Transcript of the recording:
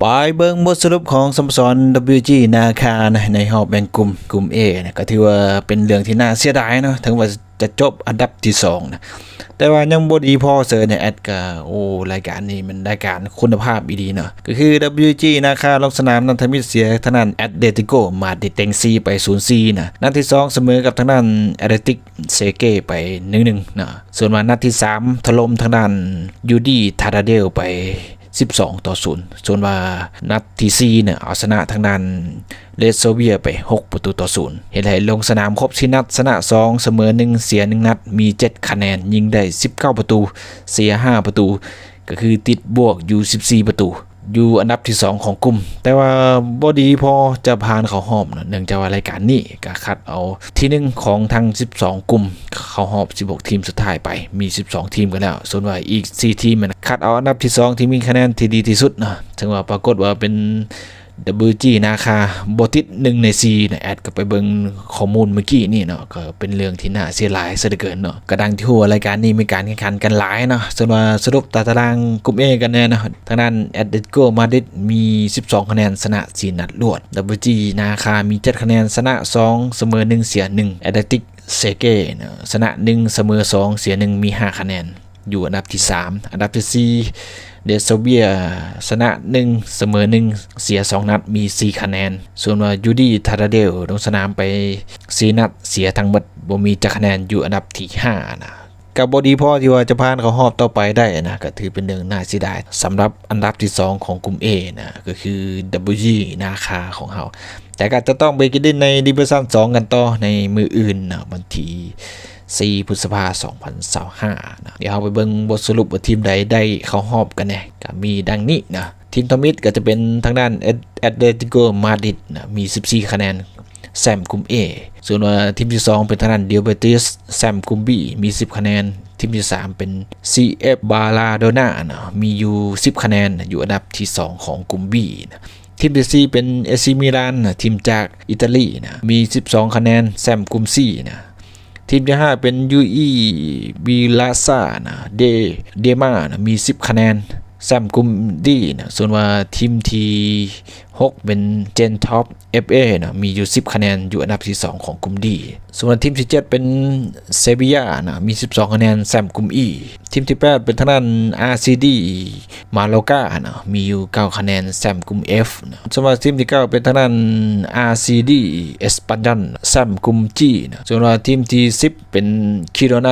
ໄປເບິ່ງບົດສະຫຼຸບຂອງສະໂມສອນ WG ນາຄານະ ໃນຮອບແບ່ງກຸ່ມ ກຸ່ມ A ນະ ກໍຖືວ່າເປັນເລື່ອງທີ່ໜ້າເສຍດາຍເນາະ ເຖິງວ່າຈະຈົບອັນດັບທີສອງນະ ແຕ່ວ່າຍັງບໍ່ດີພໍເສີຍນະ ແອັດກະ ໂອ້ ລາຍການນີ້ມັນລາຍການຄຸນນະພາບອີ່ຫຼີເນາະ ກໍຄື WG ນາຄາລົງສະໜາມນັດທຳອິດເສຍທາງດ້ານ Atletico Madrid ເຕັງສີ່ໄປ ສູນສີ່ນະ ນັດທີສອງສະເໝີກັບທາງດ້ານ Athletic ເຊເກ ໄປ ໜຶ່ງໜຶ່ງ ເນາະ ສ່ວນວ່ານັດທີສາມຖະຫຼົ່ມທາງດ້ານ UD Tadadel ໄປ ສິບສອງຕໍ່ສູນ ສ່ວນວ່ານັດທີສີ່ເນາະ ເອົາຊະນະທາງດ້ານ Red Sofia ໄປ ຫົກປະຕູຕໍ່ສູນ ເຮັດໃຫ້ລົງສະໜາມຄົບສີ່ນັດ ຊະນະສອງ ສະເໝີໜຶ່ງ ເສຍໜຶ່ງນັດ ມີເຈັດຄະແນນ ຍິງໄດ້ສິບເກົ້າປະຕູ ເສຍຫ້າປະຕູ ກໍຄືຕິດບວກຢູ່ສິບສີ່ປະຕູ ຢູ່ອັນດັບທີສອງຂອງກຸ່ມ ແຕ່ວ່າບໍ່ດີພໍຈະຜ່ານເຂົ້າຮອບເນາະ ເນື່ອງຈາກວ່າລາຍການນີ້ກໍຄັດເອົາທີໜຶ່ງຂອງທັງສິບສອງກຸ່ມ ເຂົ້າຮອບສິບຫົກທີມສຸດທ້າຍໄປ ມີສິບສອງທີມກັນແລ້ວ ສ່ວນວ່າອີກສີ່ທີມນັ້ນ ຄັດເອົາອັນດັບທີສອງທີ່ມີຄະແນນທີ່ດີທີ່ສຸດເນາະ ເຖິງວ່າປາກົດວ່າເປັນ WG ນາຄາບໍ່ຕິດໜຶ່ງໃນສີ່ນະ ແອັດກໍໄປເບິ່ງຂໍ້ມູນມື້ກີ້ນີ້ເນາະ ກໍເປັນເລື່ອງທີ່ໜ້າເສຍຫຼາຍຊະເຫຼືອເກີນເນາະ ກໍດັ່ງທີ່ຮູ້ວ່າລາຍການນີ້ມີການແຂ່ງຂັນກັນຫຼາຍເນາະ ສ່ວນວ່າສະຫຼຸບຕາຕະລາງກຸ່ມ A ກັນແດ່ເນາະ ທາງດ້ານ Atletico Madrid ມີສິບສອງຄະແນນ ຊະນະສີ່ນັດລວດ WG ນາຄາມີເຈັດຄະແນນ ຊະນະສອງ ສະເໝີໜຶ່ງ ເສຍໜຶ່ງ Athletic ເຊເກ ເນາະ ຊະນະໜຶ່ງ ສະເໝີສອງ ເສຍໜຶ່ງ ມີຫ້າຄະແນນ ຢູ່ອັນດັບທີສາມ ອັນດັບທີສີ່ Red Sofia ຊະນະໜຶ່ງ ສະເໝີໜຶ່ງ ເສຍສອງນັດ ມີສີ່ຄະແນນ ສ່ວນວ່າ UD Tadadel ລົງສະໜາມໄປສີ່ນັດ ເສຍທັງໝົດ ບໍ່ມີຈັກຄະແນນ ຢູ່ອັນດັບທີຫ້ານະ ກໍບໍ່ດີພໍທີ່ວ່າຈະຜ່ານເຂົ້າຮອບຕໍ່ໄປໄດ້ນະ ກໍຖືເປັນເລື່ອງໜ້າເສຍດາຍ ສຳລັບອັນດັບທີສອງຂອງກຸ່ມ A ນະ ກໍຄື WG ນາຄາຂອງເຮົາ ແຕ່ກໍຈະຕ້ອງໄປກິນດິນໃນ Division ສອງກັນຕໍ່ໃນມື້ອື່ນເນາະ ວັນທີສີ່ ພຶດສະພາ ສອງພັນຊາວຫ້າເນາະ ດຽວເຮົາໄປເບິ່ງບົດສະຫຼຸບວ່າທີມໃດໄດ້ເຂົ້າຮອບກັນແດ່ ກໍມີດັ່ງນີ້ເນາະ ທີມທຳອິດກໍຈະເປັນທາງດ້ານ Atletico Madrid ເນາະ ມີສິບສີ່ຄະແນນ ແຊ້ມກຸ່ມ A ສ່ວນວ່າທີມທີສອງເປັນທາງດ້ານ Real Betis ແຊ້ມກຸ່ມ B ມີສິບຄະແນນ ທີມທີສາມເປັນ CF Belladonna ເນາະ ມີຢູ່ສິບຄະແນນ ຢູ່ອັນດັບທີສອງຂອງກຸ່ມ B ເນາະ ທີມທີສີ່ເປັນ AC Milan ນະ ທີມຈາກອີຕາລີນະ ມີສິບສອງຄະແນນ ແຊ້ມກຸ່ມ C ນະ ທີມທີຫ້າເປັນ UE Bellassa ນະ De Dema ນະ ມີສິບຄະແນນ ແຊ້ມກຸ່ມ D ນະ ສ່ວນວ່າທີມທີຫົກເປັນ Gentop FA ນະ ມີຢູ່ສິບຄະແນນ ຢູ່ອັນດັບທີສອງຂອງກຸ່ມ D ສ່ວນທີມທີເຈັດເປັນ Sevilla ນະ ມີສິບສອງຄະແນນ ແຊ້ມກຸ່ມ E ທີມທີແປດເປັນທາງດ້ານ RCD Mallorca ນະ ມີຢູ່ເກົ້າຄະແນນ ແຊ້ມກຸ່ມ F ນະ ສ່ວນວ່າທີມທີເກົ້າເປັນທາງດ້ານ RCD Espanyol ແຊ້ມກຸ່ມ G ນະ ສ່ວນວ່າທີມທີສິບເປັນ Girona